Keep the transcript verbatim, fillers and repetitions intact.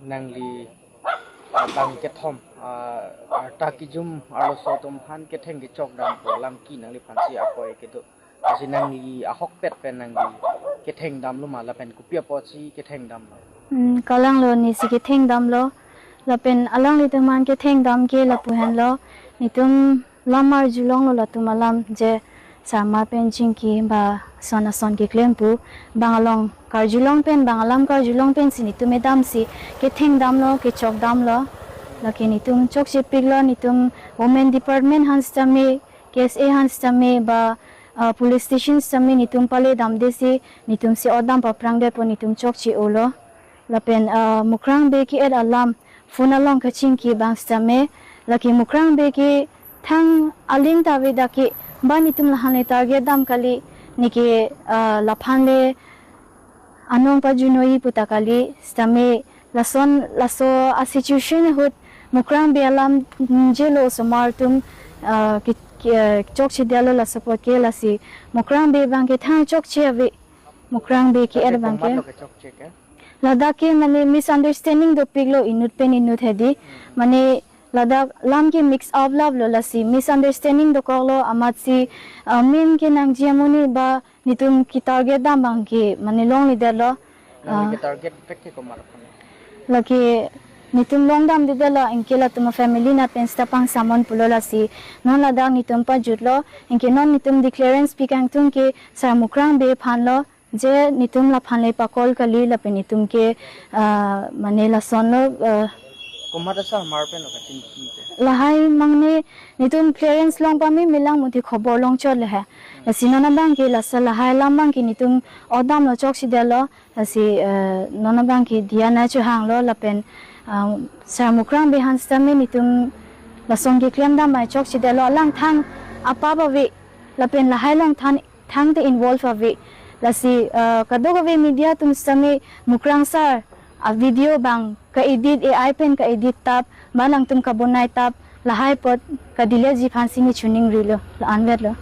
Nangli, ah, bang kethom, ah, arta kejum arloso atum aphan ketheng kechok dampo alam ke nangliphan si akoi kedo. Lasi nangli ahokpet pen nangli ketheng damlo ma lapen kopi apotsi ketheng damlo? Hmm, kalanglo, nesi ketheng damlo. Lapen alanglitum aphan ketheng dam ke lapu henlo. Netum lam arjulonglo latum alam, je sarmar pen chingki ba son ason keklem pu. Bang along karjulong pen, bang alam karjulong pensi netum edamsi ketheng damlo, kechok damlo. Lake netum chokchepiklo, netum women department aphan sitame, K S A aphan sitame ba, ah, police station sitame netum pale damdesi, netumsi odam paprang detpo, netum chokche-olo. Lapen, ah, Mukrang Bey ke-et alam phone along kachingki abang sitame, lake Mukrang Bey ke thang aling ta ave dak ke, ba netum lahan le target dam kali, neke, ah, laphan le anong pajunoi pu ta kali, sitame lason laso a situation ahut Mukrang Bey alam ningje lo, osomar atum, ah, ke, ke, chokche detlo laso apot ke. Lasi Mukrang Bey abang ke thang chokche ave, Mukrang Bey ke-et abang ke. Komatlo kechokche ke? Ladak ke mane misunderstanding dopiklo inut pen inut hedi. Mane ladak lam ke mix up lap lo, lasi misunderstanding dokoklo, amatsi, ah, main ke nangji amonit ba netum ke target dam abang ke mane longledetlo. Nangli, ah, ke target vek ke komat aphan? Lake netum long damdedetlo, anke latum a family nat pen sita pangsamon pulo, lasi non ladak netum pajutlo, anke non netum declarance pi kangtung ke sar Mukrang Bey aphanlo, je netum laphan le pa-call kali lapen netum ke, ah, mane lasonlo, ah, komat asarmar penlo kachingki ke? Lahai mane netum clearance long pame melang muti khobor longchot le he. Lasi non abang ke laso lahai alam abang ke netum odamlo, chokche detlo. Lasi, eh, non abang ke diya na chohanglo lapen, ah, sar Mukrang Bey aphan sitame netum lason keklem dam ai chokche detlo, alang thang apap ave lapen lahai along thang, thangte involve ave. Lasi, eh, kadokave media atum sitame Mukrang sar a video abang ka-edit, A I pen ka-edit tap, ba nangtum kabonai tap, lahai apot ka-delete ji aphansi ne choningrilo, la-anvetlo.